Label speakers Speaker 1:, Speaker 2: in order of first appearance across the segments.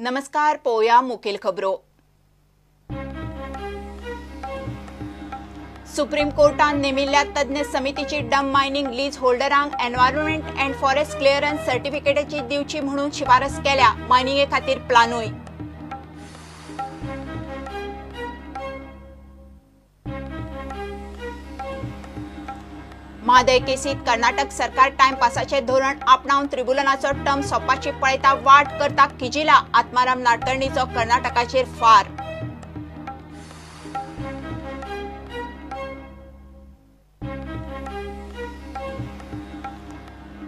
Speaker 1: नमस्कार, पोया मुखेल खबरो. सुप्रीम कोर्टान नेमिल्ल्या तज्ञ समितीची डंप मायनिंग लीज होल्डरांक एन्व्हायरमेंट अँड फॉरेस्ट क्लिअरन्स सर्टिफिकेटाची दिवची म्हणून शिफारस केल्या. मायनिंगे खातीर प्लानूय. म्हादय केसीत कर्नाटक सरकार टायमपासाचे धोरण आपणावन त्रिबुलनाचो टर्म सोंपपाची पळयता वाट करता किजिला. आत्माराम नाडकर्णीचो कर्नाटकाचेर फार.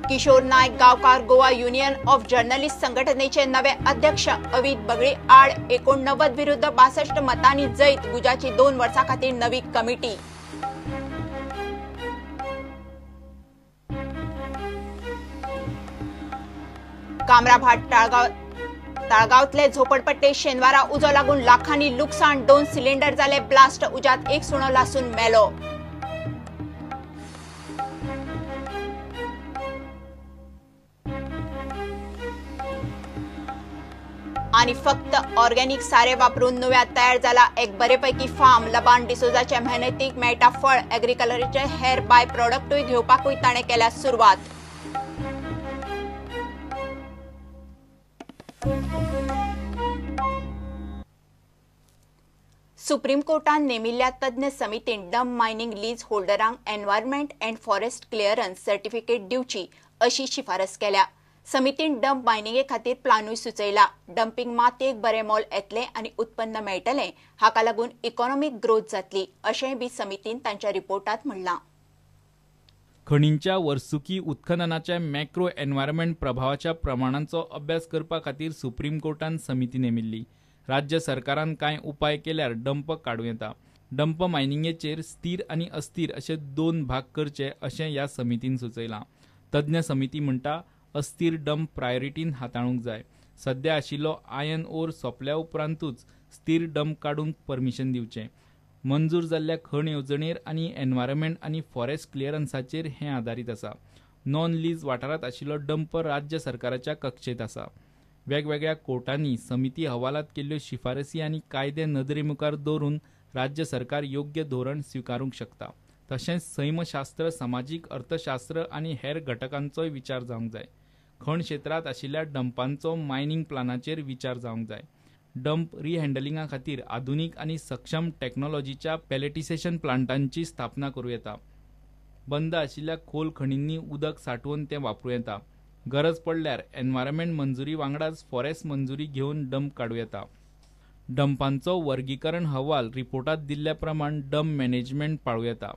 Speaker 1: Kishore Naik Gaonkar Goa union of journalist संघटनेचे नवे अध्यक्ष. अवित बगळी आड 89 विरुद्ध 62 मतांनी जैत. गुजाची 2 वर्सां खातीर नवी कमिटी. कामराभाट ताळगांवतले झोपडपट्टे शेनवारा उजो लागून लाखांनी लुकसाण. 2 सिलिंडर जाले ब्लास्ट. उज्यात एक सुणो लासून मेलो. आणि फक्त ऑर्गॅनिक सारे वापरून नुव्या तयार जाला एक बरेपैकी फार्म. लबान डिसोजाच्या मेहनतीक मेळटा फळ. एग्रीकल्चराचे हेर बाय प्रॉडक्टूय घेवपाकूय ताणें केल्या सुरवात. सुप्रीम कोर्टान नेमिल्ल्या तज्ञ समितीन डंप मायनिंग लीज होल्डरांक environment and forest clearance certificate दिवची अशी शिफारस केल्या. समितीन डंप मायनिंगे खातीर प्लानूय सुचयला. डंपिंग मातयेक बरें मोल येतलें आनी उत्पन्न मेळटलें, हाका लागून इकॉनॉमीक ग्रोथ जातली अशेंय बी समितीन तांच्या रिपोर्टांत म्हणलां.
Speaker 2: खणींच्या वर्सुकी उत्खननाच्या मॅक्रो एन्व्हायरमेंट प्रभावाच्या प्रमाणांचो अभ्यास करपा खातीर सुप्रीम कोर्टान समिती नेमिल्ली. राज्य सरकारान कांय उपाय केल्यार डंप काडूं येता. डंप मायनिंगेचेर स्थिर आनी अस्थिर अशे 2 भाग करचे अशें ह्या समितीन सुचयलां. तज्ञ समिती म्हणटा अस्थिर डंप प्रायोरिटीन हाताळूंक जाय. सद्या आशिल्लो आयर्न ओर सोंपल्या उपरांतूच स्थिर डंप काडूंक परमिशन दिवचें. मंजूर जाल्ल्या खण येवजणेर आनी एन्व्हायरमेंट आनी फॉरेस्ट क्लिअरन्साचेर हें आदारीत आसा. नॉन लीज वाठारांत आशिल्लो डंप राज्य सरकाराच्या कक्षेत आसा. वेगवेगळ्या कोर्टांनी समिती हवालात केल्ल्यो शिफारसी आनी कायदे नदरे मुखार दवरून राज्य सरकार योग्य धोरण स्विकारूंक शकता. तशेंच सैमशास्त्र, समाजीक अर्थशास्त्र आनी हेर घटकांचोय विचार जावंक जाय. खण क्षेत्रांत आशिल्ल्या डंपांचो मायनिंग प्लानाचेर विचार जावंक जाय. डंप रिहँडलिंगा खातीर आधुनीक आनी सक्षम टॅक्नॉलॉजीच्या पॅलेटिसेशन प्लांटांची स्थापना करूं येता. बंद आशिल्ल्या खोल खणींनी उदक सांठोवन तें वापरूं येता. गरज पडल्यार एन्व्हायरमेंट मंजुरी वांगडाच फॉरेस्ट मंजुरी घेवन डंप काडूं येता. डंपांचो वर्गीकरण अहवाल रिपोर्टांत दिल्ल्या प्रमाण डंप मॅनेजमेंट पाळूं येता.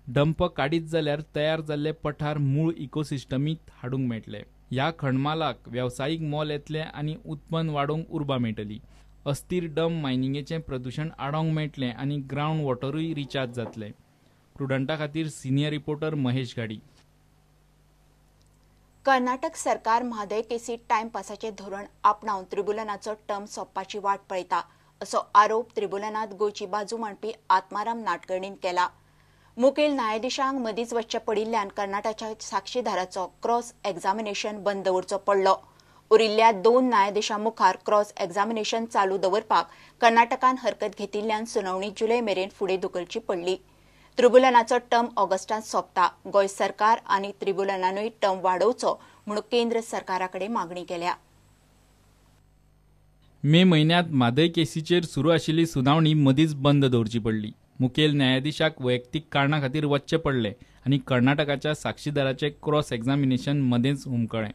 Speaker 2: डंप काडीत जाल्यार तयार जाल्ले पठार मूळ इकोसिस्टमीत हाडूंक मेळटले. ह्या खणमालाक वेवसायीक मोल येतलें आनी उत्पन्न वाडोवंक उर्बा मेळटली. अस्थिर डंप मायनिंगेचें प्रदुशण आडावंक मेळटलें आनी ग्रावंड वॉटरूय रिचार्ज जातलें. प्रुडंटा खातीर सिनियर रिपोर्टर महेश घाडी.
Speaker 1: कर्नाटक सरकार म्हादय केसीत टायमपासाचें धोरण आपणावन त्रिबुलनाचो टर्म सोंपपाची वाट पळयता असो आरोप त्रिबुलनांत गोंयची बाजू मांडपी आत्माराम नाडकर्णीन केला. मुखेल न्यायाधिशांक मदींच वचचें पडिल्ल्यान कर्नाटकाच्या साक्षीदाराचो क्रॉस एग्जामिनेशन बंद दवरचो पडलो. उरिल्ल्या 2 न्यायाधिशां मुखार क्रॉस एग्जामिनेशन चालू दवरपाक कर्नाटकान हरकत घेतिल्ल्यान सुनावणी जुलय मेरेन फुडें धुकलची पडली. त्रिबुलनाचो टर्म ऑगस्टांत सोंपता. गोंय सरकार आनी त्रिबुलनानूय टर्म वाडोवचो म्हणून केंद्र सरकारा कडेन मागणी केल्या.
Speaker 2: मे म्हयन्यांत म्हादय केसीचेर सुरू आशिल्ली सुनावणी मदींच बंद दवरची पडली. मुखेल न्यायाधिशाक वैयक्तीक कारणां खातीर वचचें पडलें आनी कर्नाटकाच्या साक्षीदाराचें क्रॉस एग्जामिनेशन मदेंच हुमकळ्ळें.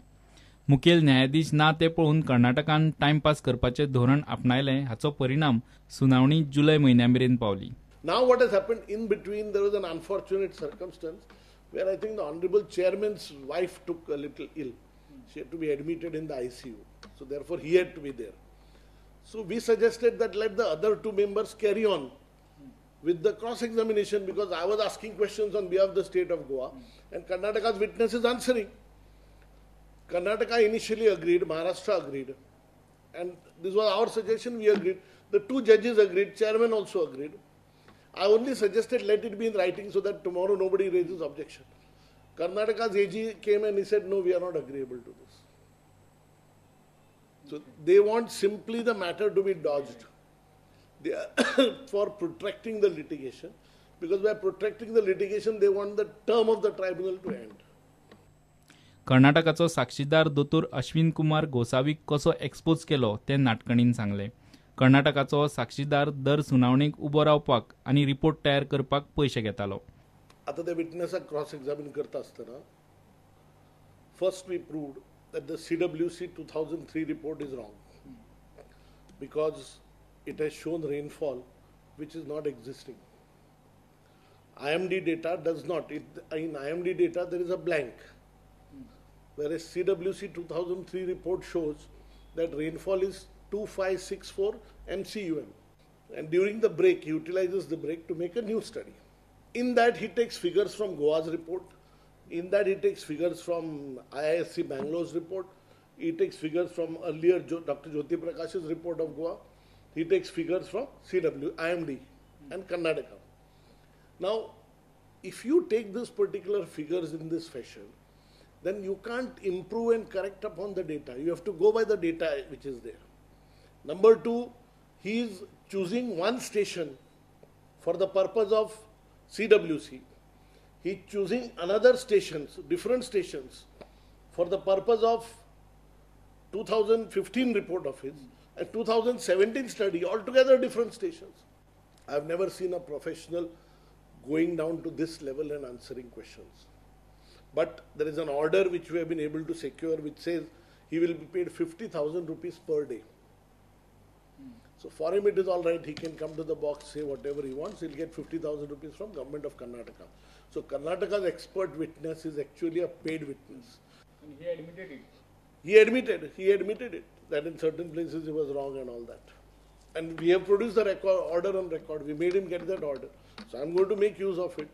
Speaker 2: मुखेल न्यायाधीश ना तें पळोवन कर्नाटकान टायमपास करपाचें धोरण आपणायलें. हाचो परिणाम सुनावणी जुलय म्हयन्या मेरेन पावली.
Speaker 3: Now what has happened in between, there was an unfortunate circumstance where I think the honorable chairman's wife took a little ill. She had to be admitted in the ICU. So therefore he had to be there. So we suggested that let the other 2 members carry on with the cross-examination, because I was asking questions on behalf of the state of Goa and Karnataka's witness is answering. Karnataka initially agreed, Maharashtra agreed, and this was our suggestion, we agreed. The 2 judges agreed, chairman also agreed. I only suggested let it be in writing so that tomorrow nobody raises objection. Karnataka's AG came and he said, no, we are not agreeable to this. So they want simply the matter to be dodged. They are for protracting the litigation, because by protracting the litigation they want the term of the tribunal to end.
Speaker 2: कर्नाटकाचो साक्षीदार दोतोर अश्विन कुमार गोसावीक कसो expose केलो तें नाटकणीन सांगलें. कर्नाटकाचो साक्षीदार दर सुनावणेक उबो रावपाक आनी रिपोर्ट तयार करपाक पयशे घेतालो.
Speaker 3: आतां ते विटनेसाक क्रॉस एग्जामीन करता आसतना first we proved that the CWC 2003 report is wrong because it has shown rainfall which is not existing. IMD data does not. In IMD data there is a blank, whereas CWC 2003 report shows that rainfall is 2564 MCUM. And during the break, he utilizes the break to make a new study. In that he takes figures from Goa's report. In that he takes figures from IISc Bangalore's report. He takes figures from earlier Dr. Jyoti Prakash's report of Goa. He takes figures from CW, IMD and Karnataka. Now, if you take these particular figures in this fashion, then you can't improve and correct upon the data. You have to go by the data which is there. Number two, he is choosing one station for the purpose of CWC. He is choosing another stations, different stations, for the purpose of 2015 report of his and 2017 study, altogether different stations. I have never seen a professional going down to this level and answering questions. But there is an order which we have been able to secure which says he will be paid 50,000 rupees per day. So for him it is all right, he can come to the box, say whatever he wants, he'll get 50,000 rupees from government of Karnataka. So Karnataka's expert witness is actually a paid witness.
Speaker 2: And he admitted it.
Speaker 3: He admitted it, that in certain places he was wrong and all that. And we have produced the record, order on record, we made him get that order. So I am going to make use of it.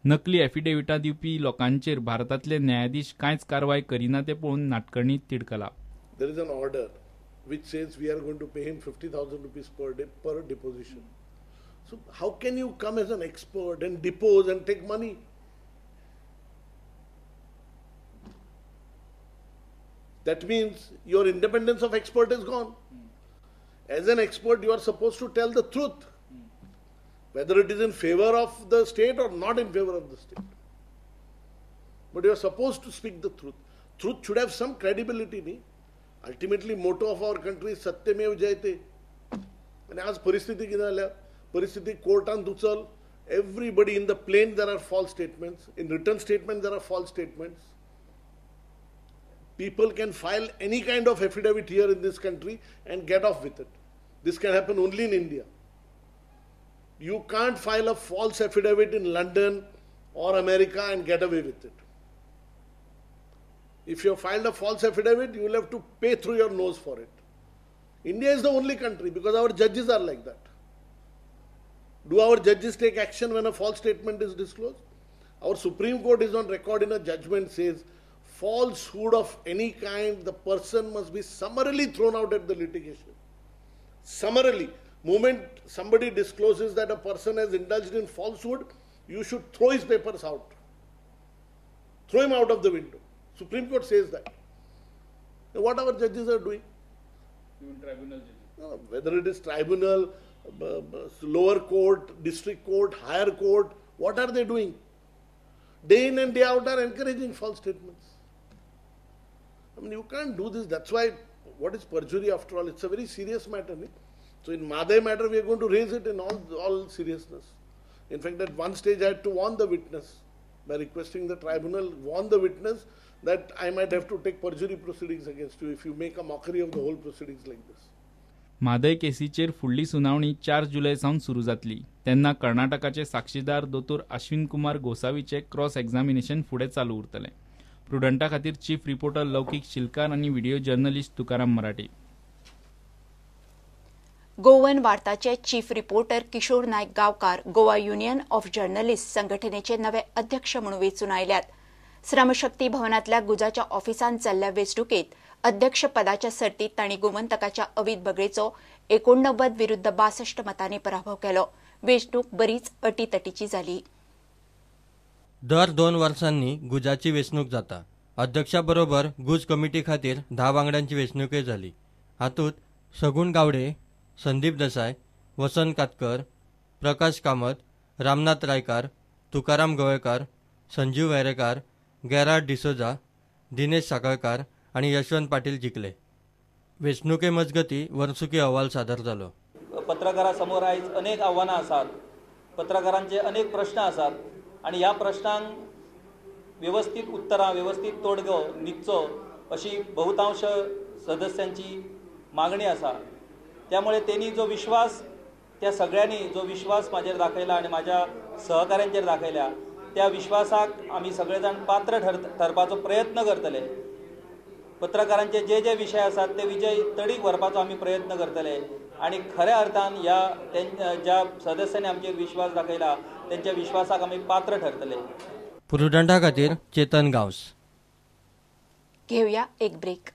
Speaker 2: नकली एफिडेविटां दिवपी लोकांचेर भारतांतले न्यायाधीश कांयच कारवाय करिना तें पळोवन Natkarni तिडकला.
Speaker 3: There is an order which says we are going to pay him 50,000 rupees per day per deposition. So how can you come as an expert and depose and take money? That means your independence of expert is gone. As an expert, you are supposed to tell the truth, whether it is in favor of the state or not in favor of the state. But you are supposed to speak the truth. Truth should have some credibility. Nee? Ultimately, motto of our country is Satyamev Jayate. And as परिस्थिती कितें जाल्या, परिस्थिती कोर्टान उचल, everybody in the plain there are false statements, in written statement there are false statements. People can file any kind of affidavit here in this country and get off with it. This can happen only in India. You can't file a false affidavit in London or America and get away with it. If you have filed a false affidavit, you will have to pay through your nose for it. India is the only country because our judges are like that. Do our judges take action when a false statement is disclosed? Our Supreme Court is on record in a judgment says, falsehood of any kind, the person must be summarily thrown out at the litigation. Summarily. Moment somebody discloses that a person has indulged in falsehood, you should throw his papers out. Throw him out of the window. Supreme Court says that. Now what our judges are doing?
Speaker 2: Even tribunal judges.
Speaker 3: No, whether it is tribunal, lower court, district court, higher court, what are they doing? Day in and day out are encouraging false statements. I mean, you can't do this. That's why, what is perjury after all? It's a very serious matter. Ne? So in Mhadei matter, we are going to raise it in all seriousness. In fact, at one stage, I had to warn the witness by requesting the tribunal, warn the witness that I might have to take perjury proceedings against you if you make a mockery of the whole proceedings like this.
Speaker 2: Mhadei केसीचेर फुडली सुनावणी 4 जुलय सावन सुरू जातली. तेन्ना कर्नाटकाचे साक्षीदार दोतोर Ashwin Kumar गोसावीचे cross examination फुडें चालू उरतलें. प्रुडंटा खातीर चीफ रिपोर्टर लौकीक शिलकार आनी video journalist Tukaram Marathi.
Speaker 1: Goan वार्ताचे chief reporter Kishore Naik Gaonkar Goa union of journalist संघटनेचे नवे अध्यक्ष म्हणून वेंचून आयल्यात. श्रमशक्ती भवनांतल्या गुजाच्या ऑफिसांत जाल्ल्या वेंचणुकेंत अध्यक्षपदाच्या सर्तीत तांणी गोमंतकाच्या अवित बगळेचो 89 विरुद्ध 62 मतांनी पराभव केलो. वेंचणूक बरीच अटीतटीची जाली.
Speaker 4: दर 2वर्सांनी गुजाची वेंचणूक जाता. अध्यक्षा बरोबर गुज कमिटी खातीर 10 वांगड्यांची वेंचणूकय जाली. हातूंत सगुण गावडे, संदीप देसाय, वसंत कातकर, प्रकाश कामत, रामनाथ रायकार, तुकाराम गवळकार, संजीव वेरेकार, गेरार्ड डिसोजा, दिनेश साखळकार आनी यशवंत पाटील जिखले. वेंचणुके मजगती वर्सुकी अहवाल सादर जालो.
Speaker 5: पत्रकारा समोर आयज अनेक आव्हानां आसात, पत्रकारांचे अनेक प्रश्न आसात आनी ह्या प्रश्नांक वेवस्थीत उत्तरां, वेवस्थीत तोडगो निघचो अशी बहुतांश सदस्यांची मागणी आसा. त्यामुळे तेणी जो विश्वास, त्या सगळ्यांनी जो विश्वास म्हाजेर दाखयला आनी म्हाज्या सहकाऱ्यांचेर दाखयला त्या विश्वासाक आमी सगळे जाण पात्र ठरपाचो प्रयत्न करतले. पत्रकारांचे जे जे विशय आसात ते विजय तडीक व्हरपाचो आमी प्रयत्न करतले आनी खऱ्या अर्थान ह्या ज्या सदस्यांनी आमचेर विश्वास दाखयला तेंच्या विश्वासाक आमी पात्र ठरतले.
Speaker 4: प्रुडंटा खातीर चेतन गांवस.
Speaker 1: घेवया एक ब्रेक.